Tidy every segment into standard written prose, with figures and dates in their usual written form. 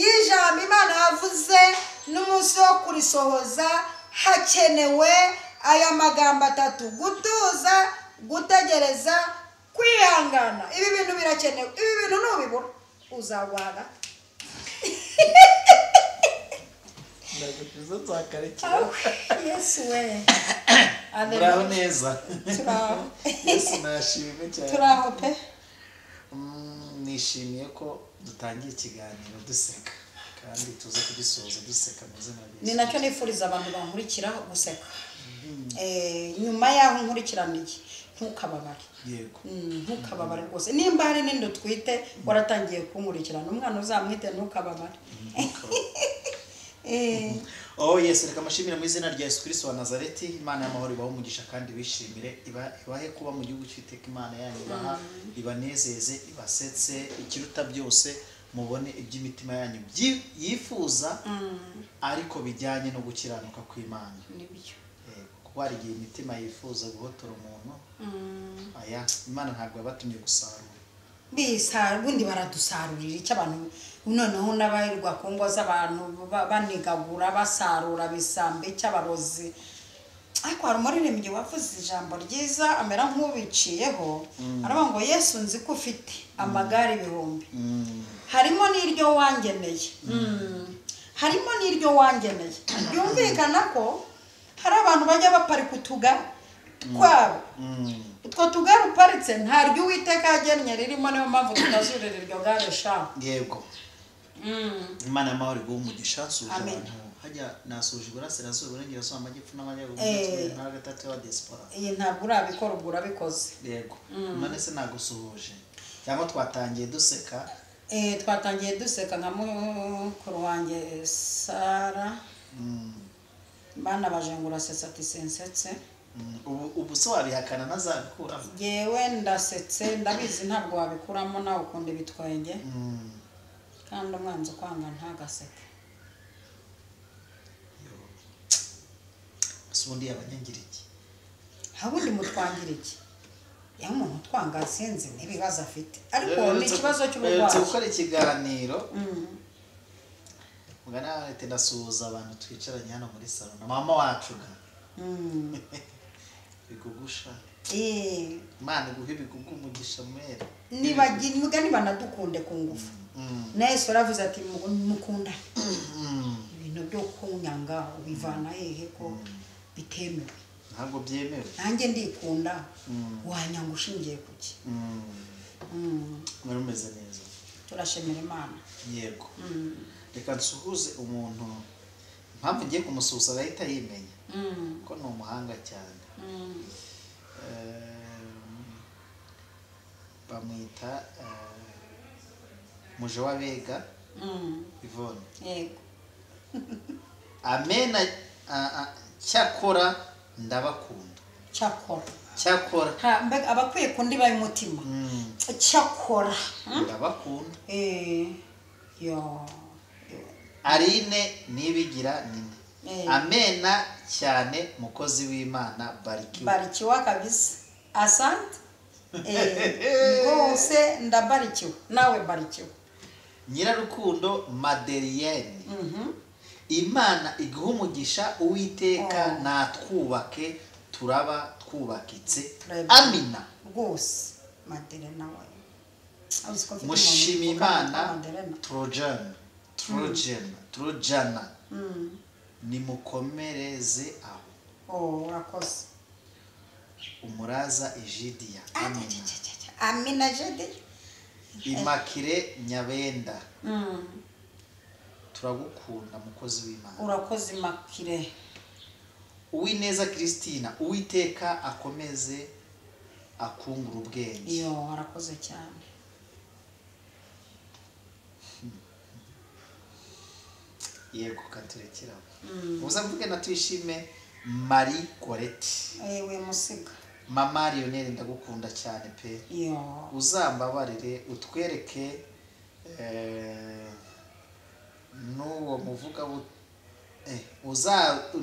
Y'ijambo Imana yavuze n'umunsi wo kurisohoza, hakenewe aya magambo atatu: gutuza, gutegereza, kwihangana. Ibi bintu birakenewe. Ibi bintu nubibura uzagwara. Ndagutuza nzakarekera. Yesu we. Muraho neza. Turaho. Yesu nashimwe cyane. Turaho pe. Nishimiye ko dutangiye ikiganiro duseka kandi tuza kugisoza duseka mu izina rya Yesu. Ni nacyo nifuriza abantu bankurikira guseka. Nyuma yaho nkurikiraniye ntukababare. Yego. Ntukababare rwose. Nimba hari n'inda utwite waratangiye kunkurikirana, umwana uzamwite ntukababare. Oh Yesu, reka amashimire mu izina rya Yesu Kristo wa Nazareti. Imana y'amahoro ibahe umugisha kandi bishimire, ibahe kuba mu gihugu cy'Uwiteka Imana yanyu, ibaha ibanezeze, ibasetse, ikiruta byose mubone iby'imitima yanyu yifuza, ariko bijyanye no gukiranuka kw'Imana. Nibyo. Kuko hari igihe imitima yifuza guhotora umuntu, aya Imana ntabwo yabatumye gusarura. Bisa ubundi baradusarurira icyo abantu, noneho n'abarirwa ku ngo z'abantu banigagura basarura bisambe cy'abarozi. Ariko hari umuririmbyi wavuze ijambo ryiza amera nk'ubiciyeho, aravuga ngo Yesu nzi ko ufite amagare ibihumbi, harimo n'iryo wangeneye. Harimo n'iryo wangeneye. Byumvikana ko hari abantu bajya baparika utugare twabo. Utwo tugare uparitse ntaryo Uwiteka yagennye ririmo, niyo mpamvu tutazurira iryo gare sha. Yego. Imana y'amahoro iguhe umugisha. Suje Amen. abantu hajya nasuje iburasirazuba, iburengerazuba, amajyepfo n'amajyaruguru, intara gatatu ya diaspora. Iyi ntabwo urabikora, ubwo urabikoze. Yego. None se nagusuhuje cyangwa twatangiye duseka? Twatangiye duseka nka mukuru wanjye Sara. Bana baje ngo urasetse, ati sinsetse. Ubu se wabihakana ntazabikuramo? Yewe ndasetse, ndabizi ntabwo wabikuramo, nawe ukunda ibitwenge. Kandi umwanzi ukwanga ntagaseke. Ese ubundi yabanyangira iki? Ubundi mutwangira iki? Ya umuntu utwanga sinzi n'ibibazo afite, ariko ni ikibazo cy'uburwayi. Gukora ikiganiro mugana ati ndasuhuza abantu twicaranye hano muri salo na mama wacu ga. Bigugusha. Imana iguhe ibigugu umugisha mwere. Nibagira nibanadukunde ku ngufu. Na Yesu yaravuze ati mukundane. Ibintu byo kunyanga ubivana hehe ko bitemewe? Ntabwo byemewe. Nanjye ndikunda, wanyanga ushingiye kuki? Mwari mumeze neza. Turashimira Imana. Yego. Reka nsuhuze umuntu, impamvu ngiye kumusuhuza arahita yimenya. Ko ni umuhanga cyane. Bamwita Muje w'Abega Yvonne. Yego. Amena. Cyakora ndabakunda. Cyakora. Cyakora. Mbega abakwiye kundi baye umutima. Cyakora. Ndabakunda. Yo. Arine nibigira nini. Amena cyane mukozi w'Imana, barikiwa. Barikiwa kabisa. Asante. Rwose ndabarikiwe. Nawe barikiwe. Nyirarukundo Madelienne. Imana iguhe umugisha, Uwiteka natwubake turaba twubakitse. Amina. Rwose Madelena we. Mushima Imana Trojana. Trojana. Nimukomereze aho. Urakoze. Umuraza Egidia. Amina. Amina Egidia. Imakire Nyabenda. Turagukunda mukozi w'Imana. Urakoze Imakire. Uwineza Christina, Uwiteka akomeze akungura ubwenge. Yo, arakoze cyane. Yego katurekera. Uzavuge na Tuyishime Marie Colette. Ewe musiga. Mama Lionel ndagukunda cyane pe. Yo. Uzambabarire utwereke n'uwo muvuga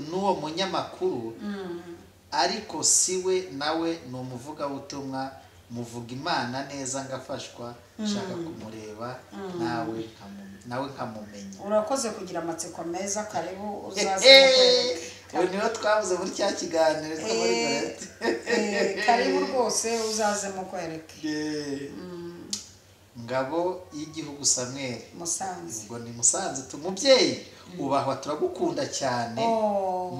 n'uwo munyamakuru, ariko siwe nawe ni umuvugabutumwa Muvuga Imana neza ngafashwa, nshaka kumureba nawe nkamumenya. Urakoze kugira amatsiko meza, karibu uzaze mukwereke. Ubu niho twavuze muri cya kiganiro cyo muri Gorete. Karibu rwose uzaze mukwereke. Ngabo y'igihugu Samuel Musanze. Ubwo ni Musanze. Tumubyeyi ubahwa, turagukunda cyane.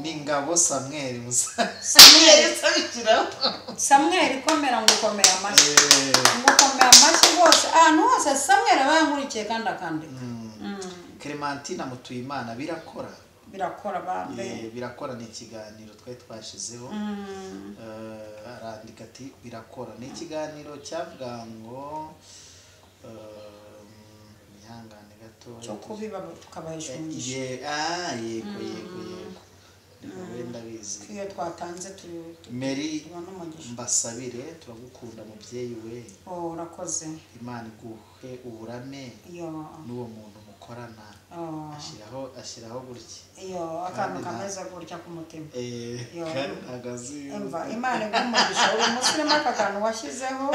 Ni Ngabo Samuel Musanze. Samuel komera, ngukomera amashyi. Ngukomera amashyi rwose, ahantu hose Samuel aba yankurikiye kandi akandika. Clementine Mutuyimana, birakora. Birakora bambe. Birakora ni ikiganiro twari twashizeho. Arandika ati birakora ni ikiganiro cyavuga ngo ihangane gato cyo kubiba tukabahesha umugisha. Yego yego yego, wenda bizi iyo twatanze Mary Mbasabire, turagukunda mubyeyi we. Urakoze. Imana iguhe uburame n'uwo muntu mukorana. Ashyiraho gutya. Iyo akantu kameze gutya ku mutima. Imva Imana iguhe umugisha. Uyu musirimu aka kantu washyizeho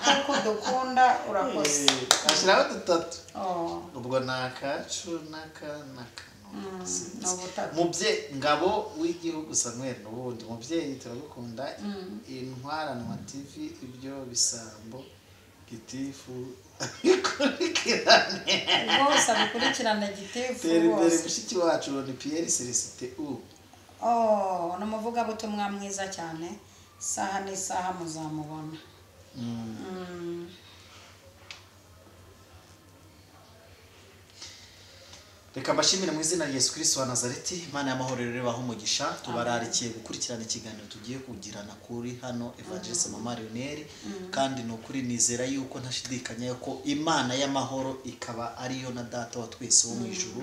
kuko dukunda, urakoze. Ashyiraho dutatu. Ubwo ni akacu n'aka n'aka. Mubyeyi Ngabo w'igihugu Samuel, n'ubundi mubyeyi turagukunda. Intwaranwa TV, ibyo bisambo gitifu bikurikirane rwose, abikurikirane gitifu. Tera imbere mushiki wacu. Ni Pierre Celestin u ni umuvugabutumwa mwiza cyane, isaha n'isaha muzamubona. Reka mbashimire mu izina rya Yesu Kristo wa Nazareti. Imana y'amahoro rero ibahe umugisha. Tubararikiye gukurikirana ikiganiro tugiye kugirana kuri hano Evangeliste Mama Lionel, kandi ni ukuri nizera yuko ntashidikanya ko Imana y'amahoro ikaba ariyo na data wa twese wo mu ijuru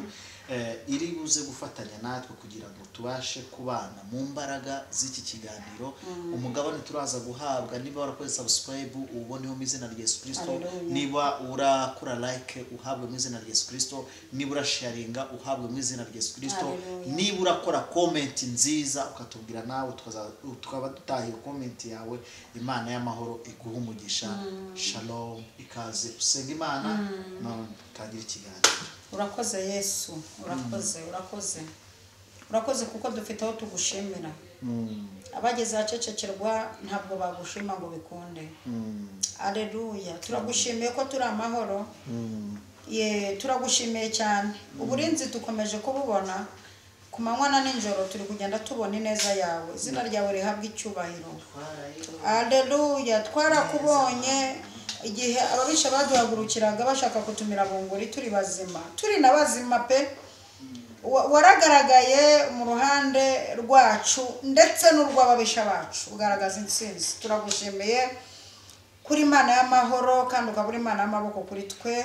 iri buze gufatanya natwe kugira ngo tubashe kubana mu mbaraga z'iki kiganiro. Umugabane turaza guhabwa, niba warakoze subscribe uboneho mu izina rya Yesu Kristo, niba urakora like uhabwe mu izina rya Yesu Kristo, niba urasharinga uhabwe mu izina rya Yesu Kristo, niba urakora comment nziza ukatubwira nawe tukaba dutahiye comment yawe, Imana y'amahoro iguha umugisha. Shalom, ikaze usenga Imana none tangira ikiganiro. Urakoze Yesu, urakoze, urakoze, urakoze kuko dufite aho tugushimira. Abageze ahacecekerwa ntabwo bagushima ngo bikunde. Aleluya, turagushimiye ko turi amahoro. Ye, turagushimiye cyane. Uburinzi dukomeje kububona ku manywa na nijoro, turi kugenda tubona ineza yawe. Izina ryawe rihabwe icyubahiro. Aleluya, twarakubonye igihe ababisha baduhagurukiraga bashaka kutumira bunguri, turi bazima, turi na bazima pe. Waragaragaye mu ruhande rwacu ndetse n'urw'ababisha bacu, ugaragaza intsinzi. Turagushimiye kuri Imana y'amahoro kandi ukaba uri Imana y'amaboko kuri twe.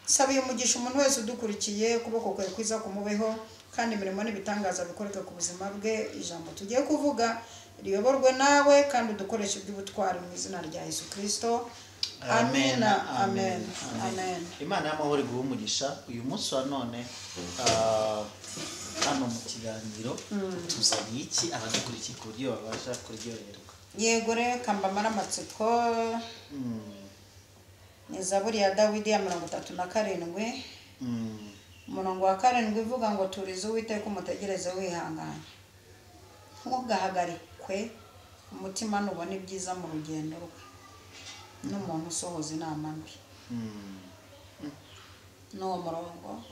Sabiye umugisha umuntu wese udukurikiye, ukuboko kwe kwiza kumubeho, kandi imirimo n'ibitangaza bikoreke ku buzima bwe. Ijambo tugiye kuvuga riyoborwe nawe kandi udukoreshe iby'ubutwari mu izina rya Yesu Kristo. Amen, amen, amen. Imana y'amahoro iguhe umugisha. Uyu munsi wa none hano mu kiganiro tuzanye iki abadukurikiye ku buryo babasha kuryoherwa? Yego, reka mbamare amatsiko. Ni Zaburi ya Dawidi ya 37 umurongo wa 7 ivuga ngo turize Uwiteka umutegereze wihanganye, ntugahagarikwe umutima nubona ibyiza mu rugendo rwe n'umuntu usohoza inama mbi. N'uwo murongo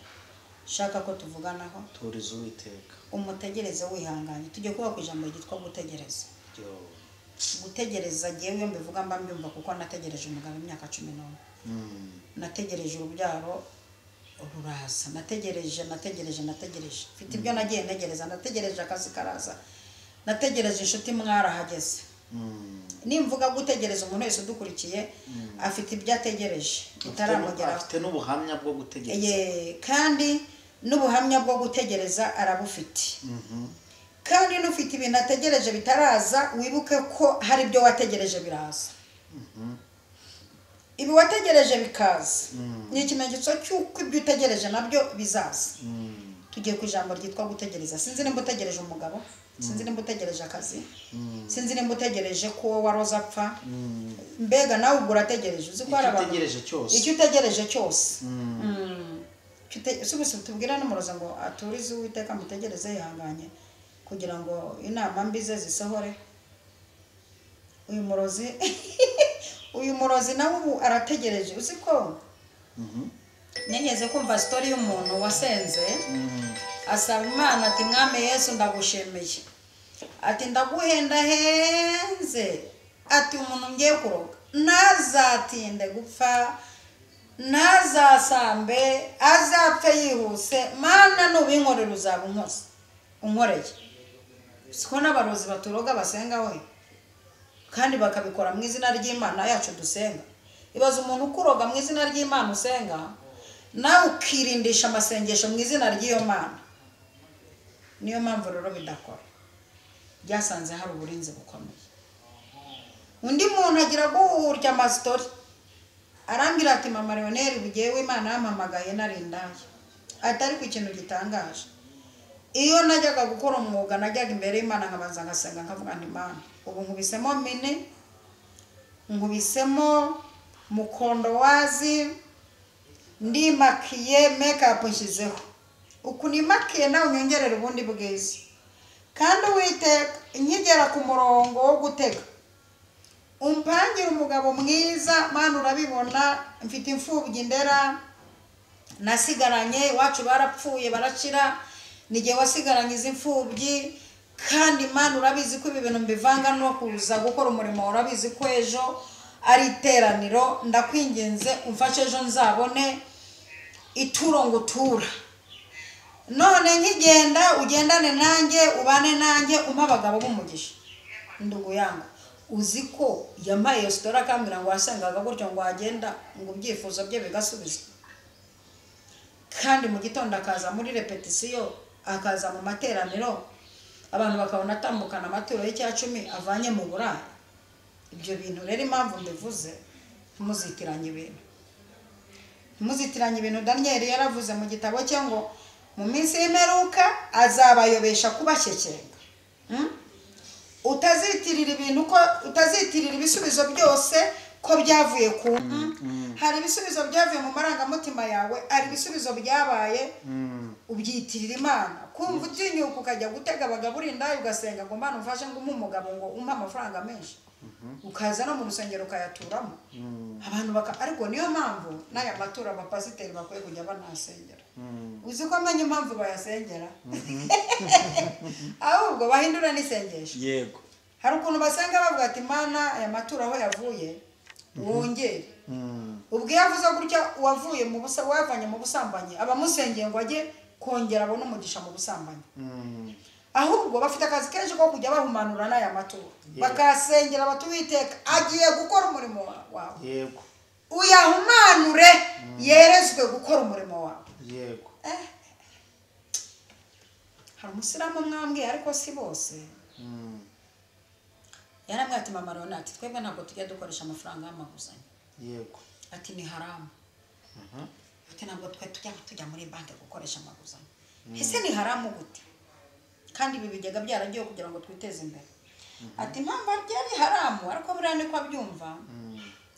shaka ko tuvuganaho, turize Uwiteka umutegereze wihanganye. Tujye kuba ku ijambo ryitwa gutegereza. Gutegereza ngewe iyo mbivuga mba mbyumva kuko nategereje umugabo imyaka 11. Nategereje urubyaro ruraza, nategereje nategereje nategereje, mfite ibyo nagiye ntegereza, nategereje akazi karaza, nategereje inshuti mwarahageze. Nimvuga gutegereza, umuntu wese udukurikiye afite ibyo ategereje bitaramugeraho, afite n'ubuhamya bwo gutegereza. Kandi n'ubuhamya bwo gutegereza arabufite. Kandi n'ufite ibintu ategereje bitaraza, wibuke ko hari ibyo wategereje biraza. Ibi wategereje bikaza ni ikimenyetso cy'uko ibyo utegereje nabyo bizaza. Tugiye Tugiye ku ijambo ryitwa gutegereza. Sinzi nimba utegereje umugabo, sinzi nimba utegereje akazi, sinzi nimba utegereje ko waroza apfa. Mbega nawe ubwo urategereje, uzi ko hari abantu icyo utegereje cyose. Subise tubwira n'umuroza ngo aturize Uwiteka mutegereze yihanganye kugira ngo inama mbi ze zisohore. Uyu murozi uyu murozi nawe ubu arategereje. Uzi ko nigeze kumva story y'umuntu wasenze asaba Imana ati mwami Yesu ndagushimiye, ati ndaguhenda henze, ati umuntu ngiye kuroga ntazatinde gupfa, ntazasambe, azapfe yihuse, Mana nubinkorera uzaba unkoze unkoreye. Siko n'abarozi baturoga basenga we, kandi bakabikora mu izina ry'Imana yacu dusenga. Ibaza umuntu ukuroga mu izina ry'Imana usenga, nawe ukirindisha amasengesho mu izina ry'iyo Mana. Niyo mpamvu rero bidakora, byasanze hari uburinzi bukomeye. Undi muntu agira guhurya amasitori arambwira ati mama Leonel bugiye w'Imana yampamagaye narindaye, ati ariko ikintu gitangaje, iyo najyaga gukora umwuga najyaga imbere y'Imana nkabanza ngasenga nkavuga nti Mana ubu nkubisemo mine, nkubisemo mukondo wazi, ndimakiye make-up nshyizeho, uku nimakiye nawe unyongerera ubundi bwiza, kandi Uwiteka nkigera ku murongo wo gutega umpangira umugabo mwiza. Mana urabibona mfite imfubyi ndera nasigaranye, iwacu barapfuye baracira, nigihe wasigaranye izi mfubyi, kandi Mana urabizi ko ibi bintu mbivanga no kuza gukora umurimo, urabizi ko ejo ari iteraniro, ndakwinginze umfashe ejo nzabone ituro ngutura. None nkigenda ugendane nanjye ubane nanjye umpa abagabo b'umugisha. Ndugu yangu, uzi ko yamaye iyo sitora akambwira ngo wasengaga gutyo ngo wagenda ngo ibyifuzo bye bigasubizwa, kandi mu gitondo akaza muri repetisiyo, akaza mu materaniro, abantu bakabona atambukana amaturo y'icya-10 avanye mu Burayi. Ibyo bintu rero impamvu mbivuze, ntimuzitiranye ibintu, ntimuzitiranye ibintu. Daniel yaravuze mu gitabo cye ngo mu minsi y'imperuka azabayobesha kubashyekenga. Utazitirira ibintu ko utazitirira ibisubizo byose ko byavuye ku hari ibisubizo byavuye mu marangamutima yawe, hari ibisubizo byabaye ubyitirira Imana. Kumva utinyuka ukajya gutega abagabo urinda ugasenga ngo Mana umfashe ngo umpe umugabo ngo umpe amafaranga menshi, ukaza no mu rusengero ukayaturamo abantu baka. Ariko niyo mpamvu n'aya maturo abapasiteri bakwiye kujya banasengera. Uzi ko amenye impamvu bayasengera? Ahubwo bahindura n'isengesho. Yego, hari ukuntu basenga bavuga ati Mana aya maturo aho yavuye wongere. Ubwo iyo avuze gutya uwavuye mu busa wavanye mu busambanyi abamusengeye ngo ajye kongera abone umugisha mu busambanyi. Ahubwo bafite akazi kenshi ko kujya bahumanura n'aya maturo, bakasengera bati Uwiteka agiye gukora umurimo wawe. Yego, uyahumanure yerezwe gukora umurimo wawe. Yego, hari umusilamu mwambwiye ariko si bose, yarambwiye ati mama Leonel ati twebwe ntabwo tujya dukoresha amafaranga y'amaguzanyo. Yego, ati ni haramu. Ati ntabwo twe tujya muri banki gukoresha amaguzanyo. Ese ni haramu gute? Kandi ibi bigega byaragiye kugira ngo twiteze imbere. Ati impamvu byari haramu ariko buriya niko abyumva.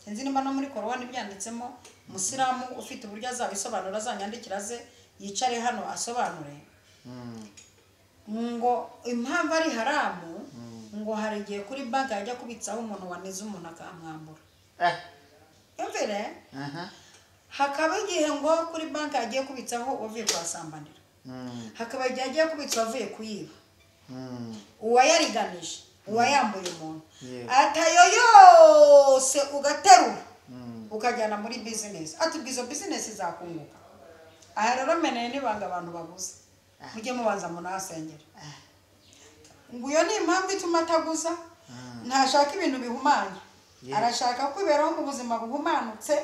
Sinzi nimba no muri Korowani byanditsemo, umusilamu ufite uburyo azabisobanura azanyandikira aze yicare hano asobanure ngo impamvu ari haramu, ngo hari igihe kuri banki yajya kubitsaho umuntu wanize umuntu akamwambura. Imvire hakaba igihe ngo kuri banki agiye kubitsaho uwavuye kuhasambanira, hakaba igihe agiye kubitsa uwavuye kuyiba, uwayariganije, uwayambuye umuntu, atayo yose ugaterura ukajyana muri business. Ati ubwo izo business zakunguka. Aha rero meneye nibanga abantu baguze, mujye mubanza munasengera. Ngo iyo ni impamvu ituma ataguza, ntashaka ibintu bihumanye, arashaka kwiberaho mu buzima buhumanutse,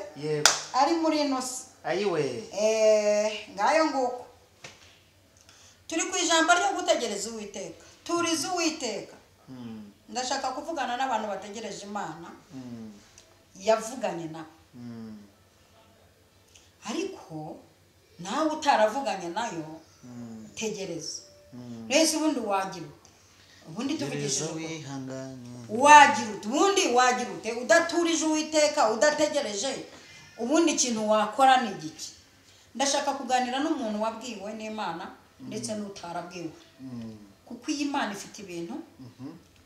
ari muri ino si. Ayiwe, ngayo nguko. Turi ku ijambo ryo gutegereza Uwiteka, turize Uwiteka. Ndashaka kuvugana n'abantu bategereje Imana yavuganye nabo, ariko nawe utaravuganye nayo Tegereza. Rese ubundi wagira ute? Ubundi tuvugishije wagira ute? Ubundi wagira ute udaturije Uwiteka, udategereje? Ubundi ikintu wakora ni igiki? Ndashaka kuganira n'umuntu wabwiwe n'Imana ndetse n'utarabwiwe. Kuko iyi Imana ifite ibintu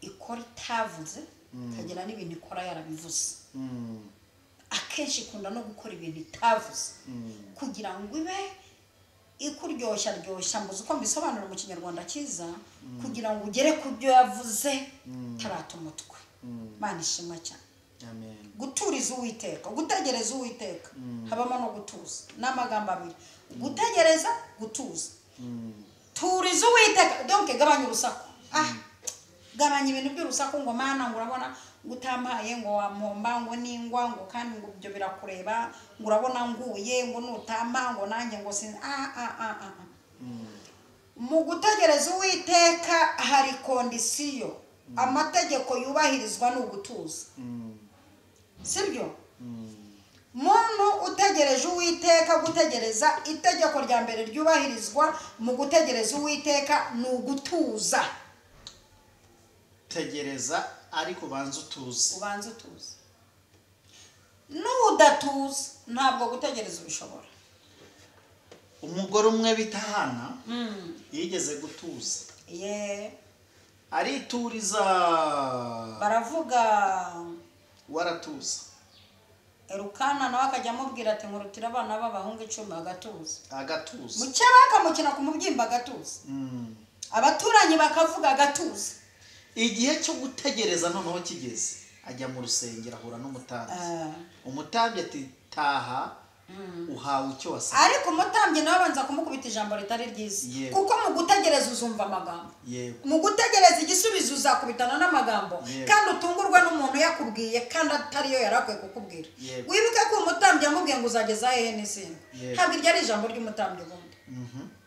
ikora itavuze, ikagira n'ibintu ikora yarabivuze. Akenshi ikunda no gukora ibintu itavuze kugira ngo ibe ikuryoshya ryoshya, mbuze uko mbisobanura mu Kinyarwanda cyiza, kugira ngo ugere ku byo yavuze tarata umutwe. Imana ishimwe cyane. Amen. Guturiza Uwiteka, gutegereza Uwiteka, habamo no gutuza. N'amagambo abiri, gutegereza, gutuza. Turiza Uwiteka, donc gabanya urusaku. Gabanya ibintu by'urusaku ngo mana ngo urabona ngutampaye ngo wampomba ngo ningwa ngo kandi ngo ibyo birakureba ngo urabona nguye ngo nutampa ngo nanjye ngo sin Mu gutegereza Uwiteka hari kondisiyo, amategeko yubahirizwa ni ugutuza. Sibyo? Muntu utegereje Uwiteka, gutegereza itegeko rya mbere ryubahirizwa mu gutegereza Uwiteka ni ugutuza. Tegereza ariko banza utuze. Ubanza utuze. N'udatuza ntabwo gutegereza ubishobora. Umugore umwe bita Hana yigeze gutuza. Arituriza. Baravuga waratuza. Erukana nawe akajya amubwira ati nkurutira abana b'abahungu 10 agatuza. Agatuza. Mukeba akamukina ku mubyimba agatuza. Abaturanyi bakavuga agatuza. Igihe cyo gutegereza noneho kigeze, ajya mu rusengero ahura n'umutambyi. Umutambyi ati taha uhawe icyo wasabye. Ariko umutambyi nawe abanza kumukubita ijambo ritari ryiza. Kuko mu gutegereza uzumva amagambo. Mu gutegereza igisubizo uzakubitana n'amagambo, kandi utungurwa n'umuntu yakubwiye kandi atariyo yarakwiye kukubwira. Wibuke ko umutambyi yamubwiye ngo uzageza hehe n'izindi. Ntabwo iryo ari ijambo ry'umutambyi ubundi.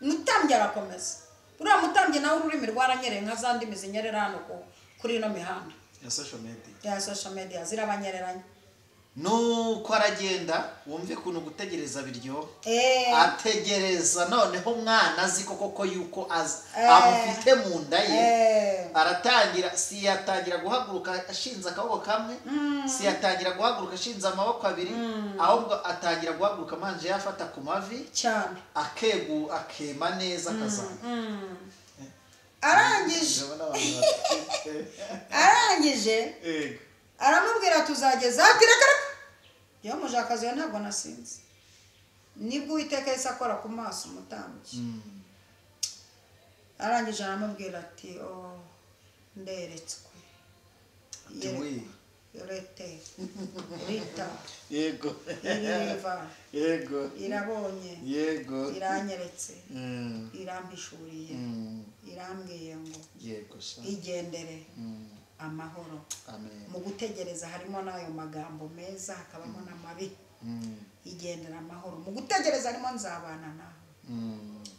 Umutambyi arakomeza. Uriya mutambyi nawe ururimi rwaranyereye nka za ndimi zinyerera hano kuri ino mihanda ya social media. Ya social media zirabanyereranya. Nuko aragenda, wumve kuntu gutegereza biryoha. Ategereza noneho umwana azi koko yuko amufite mu nda ye. Aratangira, si yatangira guhaguruka ashinze akaboko kamwe, si yatangira guhaguruka ashinze amaboko abiri, ahubwo atangira guhaguruka manje yafata ku mavi cyane, akegu akema neza akazana. Arangije aramubwira tuzageza ati reka reka. Yo mujakazi yo ntabwo nasinze. Nibwo Uwiteka yahise akora ku maso umutambyi. Arangije aramubwira ati oh nderetswe. Yorete Rita. Yego. Ireva. Yego. Irabonye. Yego. Iranyeretse. Irampishuriye. Irambwiye ngo yego sha. Igendere. Amahoro. Amen. Mu gutegereza harimo n'ayo magambo meza hakabamo n'amabi. Igendera amahoro. Mu gutegereza harimo nzabana nawe.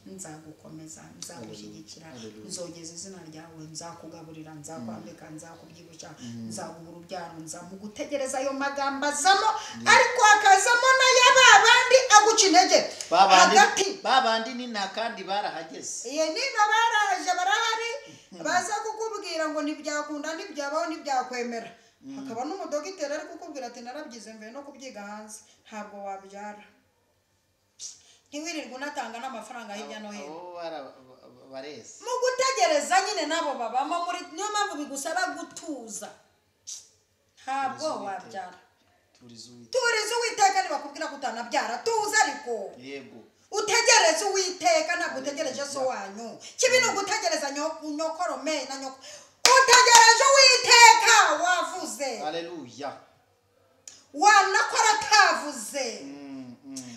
Nzagukomeza, nzagushyigikira, nzogeza izina ryawe, nzakugaburira, nzakwambika, nzakubyibushya, nzaguha urubyaro, mu gutegereza ayo magambo azamo, ariko hakazamo n'aya babandi aguca intege. Hagati babandi ni nta kandi barahageze. Iye nino baraje barahari, baza kukubwira ngo ntibyakunda, ntibyabaho, ntibyakwemera. Hakaba n'umudogiteri ari kukubwira ati narabyize mvuye no kubyiga hanze, ntabwo wabyara. Ntiwirirwa unatanga n'amafaranga hirya no hino. Barese. Mu gutegereza nyine nabo babamo muri, niyo mpamvu bigusaba gutuza. Ntabwo wabyara. Turiza Uwiteka nibakubwira ko utanabyara, tuza ariko. Yego. Utegereze Uwiteka, ntabwo utegereje so wanyu. Kibi ni ugutegereza nyokorome na nyoko. Utegereje Uwiteka wavuze. Haleluya. Wanakora atavuze.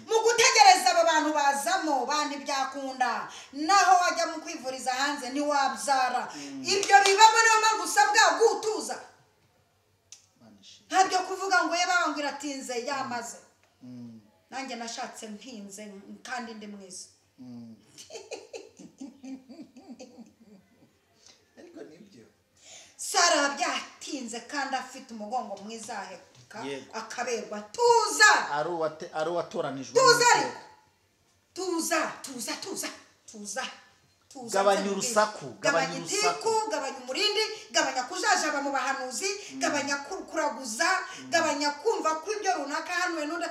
Mu gutegereza abo bantu bazamo bandi byakunda, naho wajya mu kwivuriza hanze ntiwabyara. Ibyo bibamo, niyo mpamvu usabwa gutuza. Ntabyo kuvuga ngo ye baba ngo iratinze yamaze. Nanjye nashatse ntinze kandi ndi mwiza. Ariko nibyo. Sara byatinze kandi afite umugongo mwiza aheka akaberwa. Tuza. Ari uwatoranijwe. Tuza ariko. Tuza, tuza, tuza, tuza. Tuza, Gabanya nze urusaku, nkubwire. gabanya Gabanya urusaku. itiku, gabanya umurindi, gabanya kujajaba mu bahanuzi, gabanya kuraguza, gabanya kumva ko ibyo runaka hanuwe n'undi.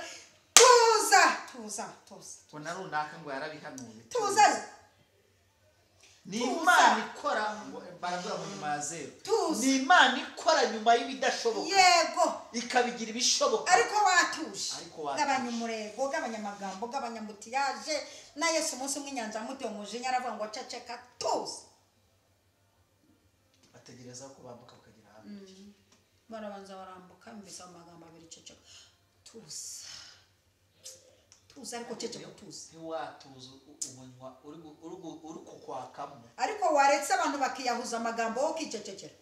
Tuza, tuza, tuza. Ngo na runaka ngo yarabihanuye. Tuza. Ni Tuza. Imana ikora, ngo baravuga ngo nyuma ya zeru. Tuza. Ni Imana ikora nyuma y'ibidashoboka, Yego. ikabigira ibishoboka. Ariko watuje. Ariko watuje. Gabanya umurego, gabanya amagambo, gabanya mutiyaje. Na Yesu umunsi umwe inyanja yamuteye umujinya, aravuga ngo ceceka, tuza. Bategereza ko bambuka bakagera hakurya. Barabanza barambuka, yumvise amagambo abiri: ceceka, tuza, tuza. Ariko ceceka, tuza. Ntiwatuza, umunwa uri kukwakamo. Ariko waretse abantu bakiyahuza amagambo, wowe ukicecekera,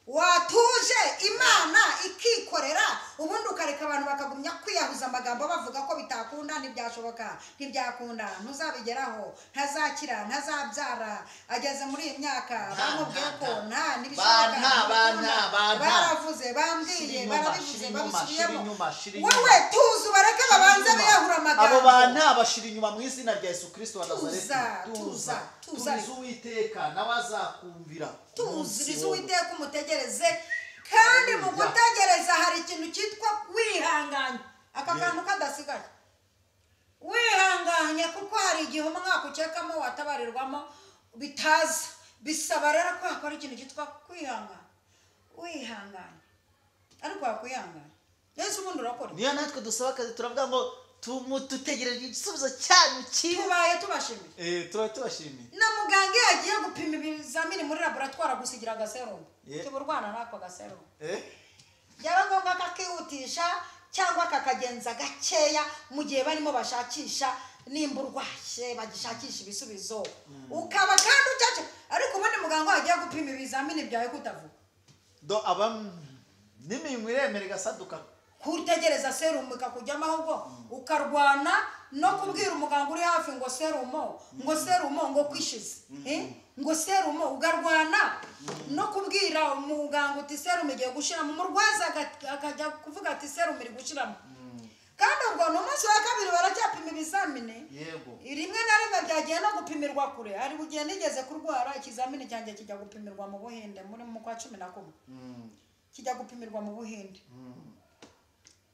watuje Imana ikikorera, ubundi ukareka abantu bakagumya kwiyahuza amagambo, bavuga ko bitakunda, ntibyashoboka, ntibyakunda, ntuzabigeraho, ntazakira, ntazabyara, ageze muri iyi myaka, Nta, bamubwiye nta, ko nta. nta ntibishoboka, Ba, nta, ba, nta, ba, nta. baravuze, bambwiye, Shira inyuma, barabivuze, shira inyuma, babisubiyemo. Shira inyuma, shira inyuma. Wowe tuzi, ubareke babanze biyahura amagambo. Abo bantu bashira inyuma mu izina rya Yesu Kristo wa Nazareti. Tuza, tuza, tuza. Tuza Uwiteka, nawe azakumvira. Tuzirize Uwiteka, umutegereze. Kandi mu Haleluya. gutegereza hari ikintu cyitwa wihanganye, aka Yeah. kantu kadasigaye, wihanganye, kuko hari igihe umwaka ukekamo watabarirwamo bitaza. Bisaba rero ko hakora ikintu cyitwa kwihangana, wihanganye. Ariko wakwihangana, Yesu, ubundi urakora iki? Niyo natwe dusaba akazi, turavuga ngo dutegereje igisubizo cyanyu cyiza. Tubaye tubashimiye. Tuba tubashimiye. Na muganga iyo yagiye gupima ibizamini muri laboratwari, agusigira agaserumu. Yeah. Tuba urwana n'ako gaserumu, byaba ngombwa kakihutisha cyangwa kakagenza gakeya mu gihe barimo bashakisha nimba urwaye, bagishakisha ibisubizo, ukaba kandi ucace. Ariko ubundi muganga wagiye gupima ibizamini byawe kutavuga? Do aba n'iminwa iremera igasaduka. Kutegereza serumu ikakujyamo, ahubwo ukarwana no kubwira umuganga uri hafi ngo serumo, ngo serumo, ngo kwishize. Ngo serumo, ukarwana no kubwira umuganga uti serumu igiye gushiramo. Umurwaza akajya kuvuga ati serumu iri gushiramo, kandi ubwo ni umunsi wa kabiri baracyapima ibizamini. Rimwe na rimwe byagiye no gupimirwa kure. Hari igihe nigeze kurwara, ikizamini cyanjye kijya gupimirwa mu Buhinde muri mu kwa 11, kijya gupimirwa mu Buhinde.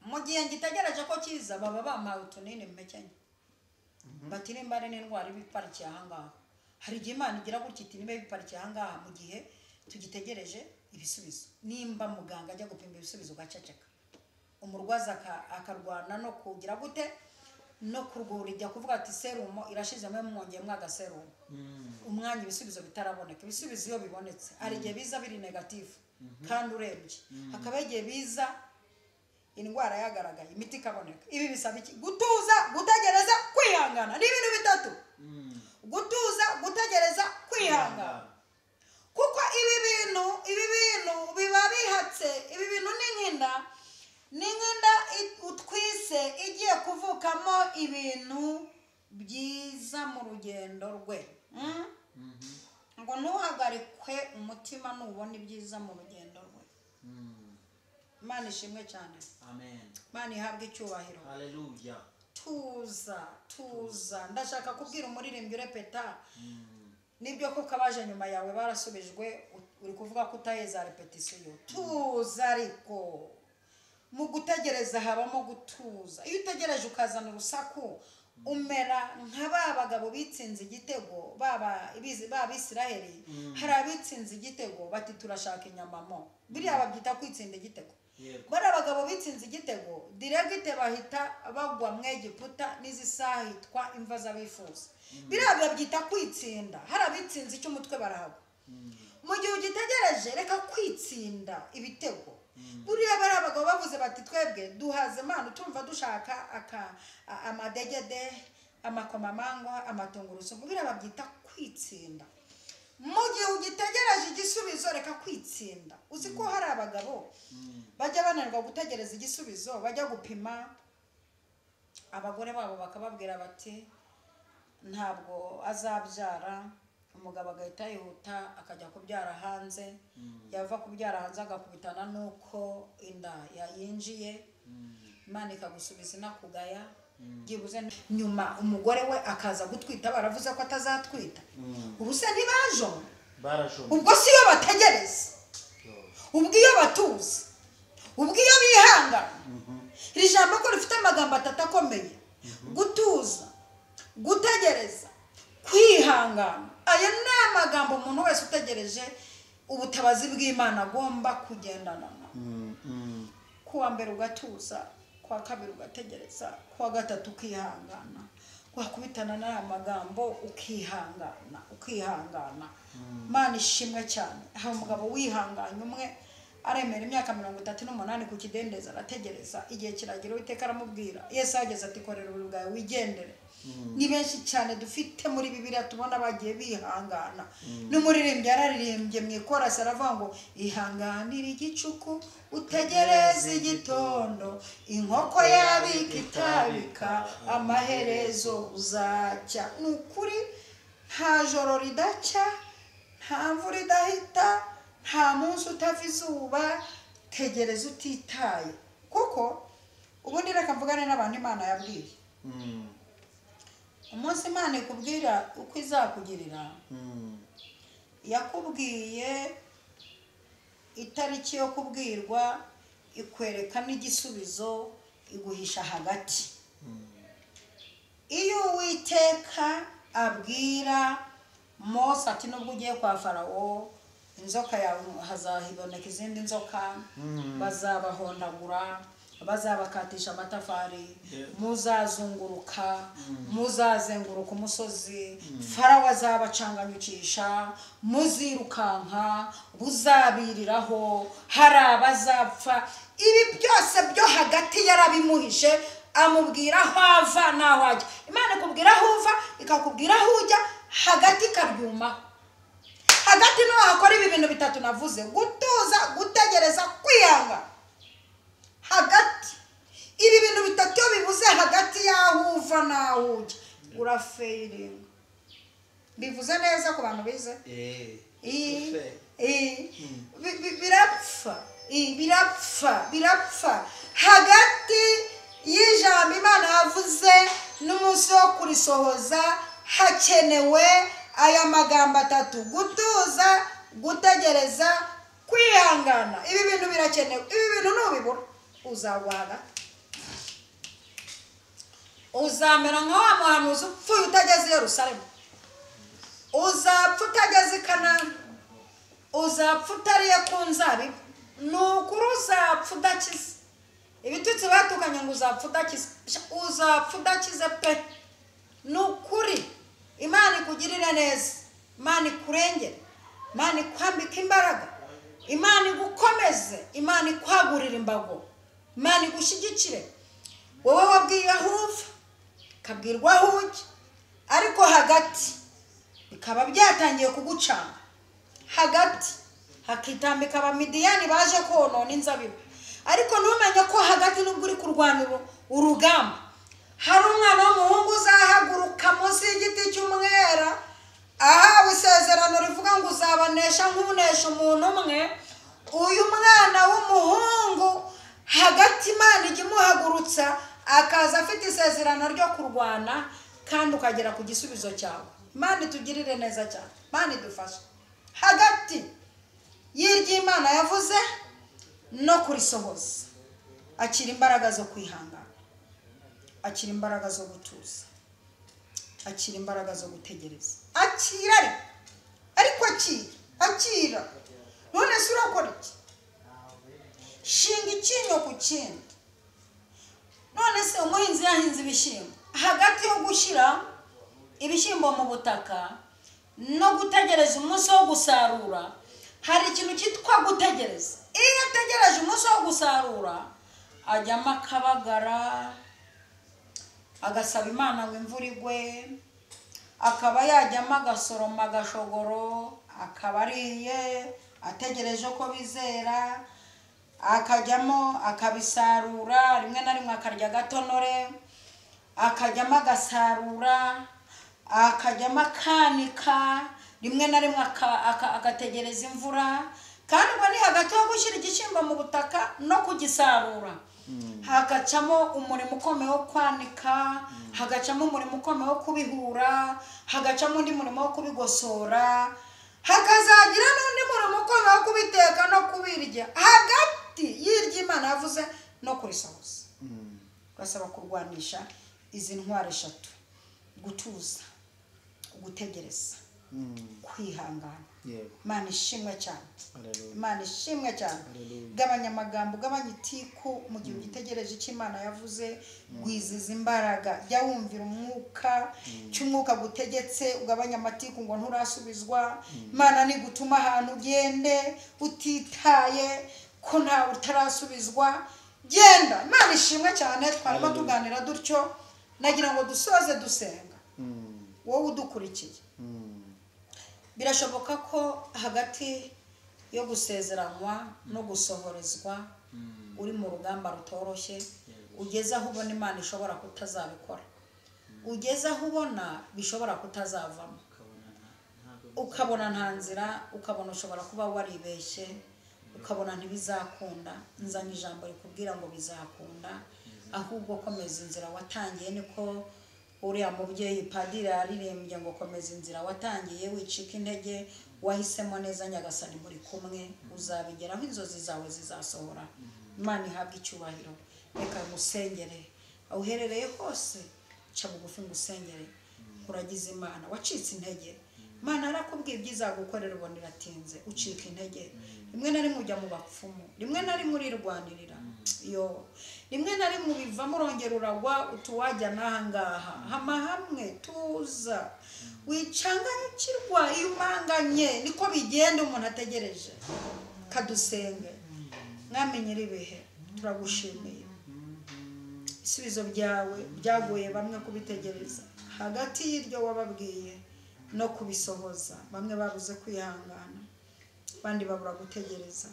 Mu gihe ngitegereje ko kiza, baba bampaye utunini mpekenye, bati nimba ari n'indwara iba iparikiye ahangaha. Hari igihe Imana igira gutya iti niba ibiparikiye ahangaha mu gihe tugitegereje ibisubizo, nimba muganga ajya gupima ibisubizo ugaceceka, umurwaza akarwana no kugira gute, no kurwura ijya kuvuga ati serumo irashizemo, mwongeyemo agaserumo, umwanya ibisubizo bitaraboneka. Ibisubizo iyo bibonetse, hari igihe biza biri negative kandi urebye, hakaba igihe biza indwara yagaragaye, imiti ikaboneka. Ibi bisaba iki? Gutuza, gutegereza, kwihangana. Ni ibintu bitatu: gutuza, gutegereza, kwihangana. Kuko ibi bintu biba bihatse. Ibi bintu ni nk'inda, ni nk'inda utwise igiye kuvukamo ibintu byiza mu rugendo rwe. Ngo ntuhagarikwe umutima nubona ibyiza mu rugendo rwe. Imana ishimwe cyane. Amen. Imana ihabwe icyubahiro. Haleluya. Tuza, tuza. Ndashaka kubwira umuririmbyi urepeta, nibyo koko abaje nyuma yawe barasubijwe, uri kuvuga ko utaheza répétition. Tuza. Ariko mu gutegereza habamo gutuza. Iyo utegereje ukazana urusaku, umera nka ba bagabo bitsinze igitego, baba ba Bisiraheli. Hari abitsinze igitego bati turashaka inyama mo. Biriya babyita kwitsinda igitego. Bariya abagabo bitsinze igitego direct, bahita bagwa mu Egiputa, n'izi saha hitwa imva z'abifuza. Biriya babyita kwitsinda. Hari abitsinze icy'umutwe barahagwa. Mu gihe ugitegereje, reka kwitsinda ibitego. Buriya bariya abagabo bavuze bati twebwe duhaze Imana, tumva dushaka aka amadegede, amakomamangwa, amatungurusumu. Biriya babyita kwitsinda. Mu gihe ugitegereje igisubizo, reka kwitsinda. Uzi ko hari abagabo bajya bananirwa gutegereza igisubizo, bajya gupima, abagore babo bakababwira bati ntabwo azabyara. Umugabo agahita yihuta akajya kubyara hanze, yava kubyara hanze agakubitana n'uko inda yinjiye. Imana ikagusubiza inakugaya. Byibuze nyuma umugore we akaza gutwita, baravuze ko atazatwita. Ubu se ntibajoma? Barajoma. Ubwo si yo bategereza, ubwo iyo batuza, ubwo iyo bihangana. Iri jambo ko rifite amagambo atatu akomeye: gutuza, gutegereza, kwihangana. Aya ni amagambo umuntu wese utegereje ubutabazi bw'Imana agomba kugendana na. Kuwa mbere ugatuza, kuwa kabiri ugategereza, kuwa gatatu ukihangana. Wakubitana n'aya magambo ukihangana, ukihangana. Imana ishimwe cyane. Hari umugabo wihanganye umwe aremera imyaka 38 ku kidendezi, arategereza igihe kiragira, Uwiteka aramubwira. Yesu ahageze ati korera uburiri bwawe wigendere. Ni benshi cyane dufite muri Bibiliya tubona bagiye bihangana. N'umuririmbyi yararirimbye mu ikorasi aravuga ngo ihanganire igicuku utegereze igitondo, inkoko yabika itabika, amaherezo uzacya. Ni ukuri nta joro ridacya, nta mvura idahita, nta munsi utava izuba. Tegereza utitaye, kuko ubundi reka mvugane n'abantu Imana yabwiye. Umunsi Imana ikubwira uko izakugirira, yakubwiye itariki yo kubwirwa, ikwereka n'igisubizo, iguhisha hagati. Iyo Uwiteka abwira Mose ati nubwo ugiye kwa Farawo, inzoka yawe hazahiboneka izindi nzoka, bazabahondagura, bazabakatisha amatafari, muzazunguruka, muzazenguruka umusozi, Farawo azabacanganyukisha, muzirukanka, buzabiriraho, hari abazapfa. Ibi byose byo hagati yarabimuhishe, amubwira aho ava n'aho ajya. Imana ikubwira aho uva, ikakubwira aho ujya, hagati ikaryumaho. Hagati niho hakora ibi bintu bitatu navuze: gutuza, gutegereza, kwihangana. Hagati ibi bintu bitatu iyo bibuze hagati y'aho uva n'aho ujya, urafeiringa. Bivuze neza ku bantu bize? Birapfa, birapfa, birapfa. Hagati y'ijambo Imana yavuze n'umunsi wo kurisohoza hakenewe aya magambo atatu: gutuza, gutegereza, kwihangana. Ibi bintu birakenewe. Ibi bintu nubibura uzagwa hagati, uzamera nka wa muhanuzi upfuye utageze i Yerusalemu, uzapfa utageze i Kanani, uzapfa utariye ku nzabibu. Ni ukuri uzapfa udakize. Ibitutsi batukanye ngo uzapfa udakize, uzapfa udakize pe. Ni ukuri Imana ikugirire neza, Imana ikurengere, Imana ikwambike imbaraga, Imana igukomeze, Imana ikwagurire imbago, Imana igushyigikire. Wowe wabwiye aho uva, ukabwirwa aho ujya, ariko hagati bikaba byatangiye kugucanga. Hagati hakitambika Abamidiyani baje konona inzabibu, ariko ntumenye ko hagati nubwo uri kurwana urugamba, hari umwana w'umuhungu uzahaguruka munsi y'igiti cy'umwera, ahawe isezerano rivuga ngo uzabanesha nk'unesha umuntu umwe. Uyu mwana w'umuhungu hagati Imana ijya imuhagurutsa, akaza afite isezerano ryo kurwana, kandi ukagera ku gisubizo cyawe. Imana itugirire neza cyane, Imana idufashe. Hagati y'iryo Imana yavuze no kurisohoza, akira imbaraga zo kwihangana, akira imbaraga zo gutuza, akira imbaraga zo gutegereza. Akira ariko akira, akira. None se urakora iki? Shinga icyinyo ku kindi. None se umuhinzi yahinze ibishyimbo, hagati yo gushyira ibishyimbo mu butaka no gutegereza umunsi wo gusarura, hari ikintu cyitwa gutegereza. Iyo ategereje umunsi wo gusarura, ajyamo akabagara, agasaba Imana ngo imvura igwe, akaba yajyamo agasoroma agashogoro, akaba ariye ategereje ko bizera, akajyamo akabisarura, rimwe na rimwe akarya agatonore, akajyamo agasarura, akajyamo akanika, rimwe na rimwe agategereza imvura. Kandi ubwo ni hagati yo gushyira igishyimbo mu butaka no kugisarura, hagacamo umurimo ukomeye wo kwanika, hagacamo umurimo ukomeye wo kubihura, hagacamo undi murimo wo kubigosora, hakazagira n'undi murimo ukomeye wo kubiteka no kubirya, hagati y'iryo Imana yavuze no kurisohoza. Urasaba kurwanisha izi ntwaro eshatu: gutuza, gutegereza, kwihangana. Imana ishimwe cyane. Imana ishimwe cyane. Gabanya amagambo, gabanya itiku mu gihe ugitegereje icyo Imana yavuze. Gwiziza imbaraga, jya wumvira umwuka, cy'umwuka gutegetse, ugabanya amatiku ngo nturasubizwa. Imana nigutuma ahantu ugende utitaye ko ntawe utarasubizwa, genda. Imana ishimwe cyane. Twarimo tuganira dutyo, nagira ngo dusoze dusenga. Wowe udukurikiye, birashoboka ko hagati yo gusezeranywa no gusohorezwa uri mu rugamba rutoroshye, ugeze aho ubona Imana ishobora kutazabikora, ugeze aho ubona bishobora kutazavamo, ukabona nta nzira, ukabona ushobora kuba waribeshye, ukabona ntibizakunda. Nzanye ijambo rikubwira ngo bizakunda, ahubwo komeza inzira watangiye. Niko uriya mubyeyi padiri yaririmbye ngo komeza inzira watangiye, wicika intege, wahisemo neza, Nyagasani muri kumwe, uzabigeraho, inzozi zawe zizasohora. Imana ihabwe icyubahiro. Reka ngusengere aho uherereye hose, ca bugufi ngusengere. Uragize Imana, wacitse intege, Imana yarakubwiye ibyizagukorera ubona iratinze, ucika intege. Rimwe na rimwe ujya mu bapfumu, rimwe na rimwe urirwanirira, yo rimwe na rimwe ubivamo urongera uragwa, utuwajya n'aha ngaha. Hama hamwe, tuza, wicanganyukirwa iyo umanganye, niko bigenda umuntu ategereje. Kadusenge. Mwami nyir'ibihe, turagushimiye. Ibisubizo byawe byagoye bamwe kubitegereza, hagati y'iryo wababwiye no kubisohoza. Bamwe babuze kwihangana, abandi babura gutegereza,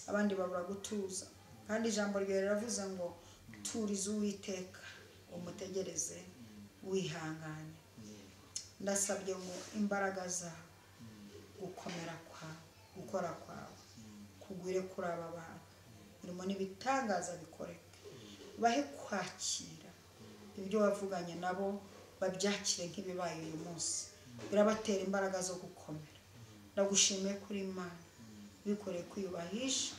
abandi babura gutuza. Kandi ijambo ryawe riravuze ngo turize Uwiteka umutegereze wihanganye. Ndasabye ngo imbaraga zawe, gukomera kwawe, gukora kwawe kugwire kuri aba bantu, birimo n'ibitangaza bikoreke. Bahe kwakira ibyo wavuganye nabo, babyakire nk'ibibaye uyu munsi, birabatera imbaraga zo gukomera. Ndagushimiye kuri Imana bikoreye kwiyubahisha,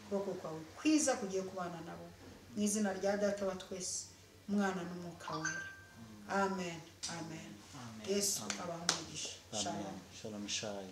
ukuboko kwawe kwiza kugiye kubana nabo, mu izina rya Data wa twese, Umwana n'Umwuka Wera. Amen, amen. Yesu abahe umugisha. Shalom. Shalom.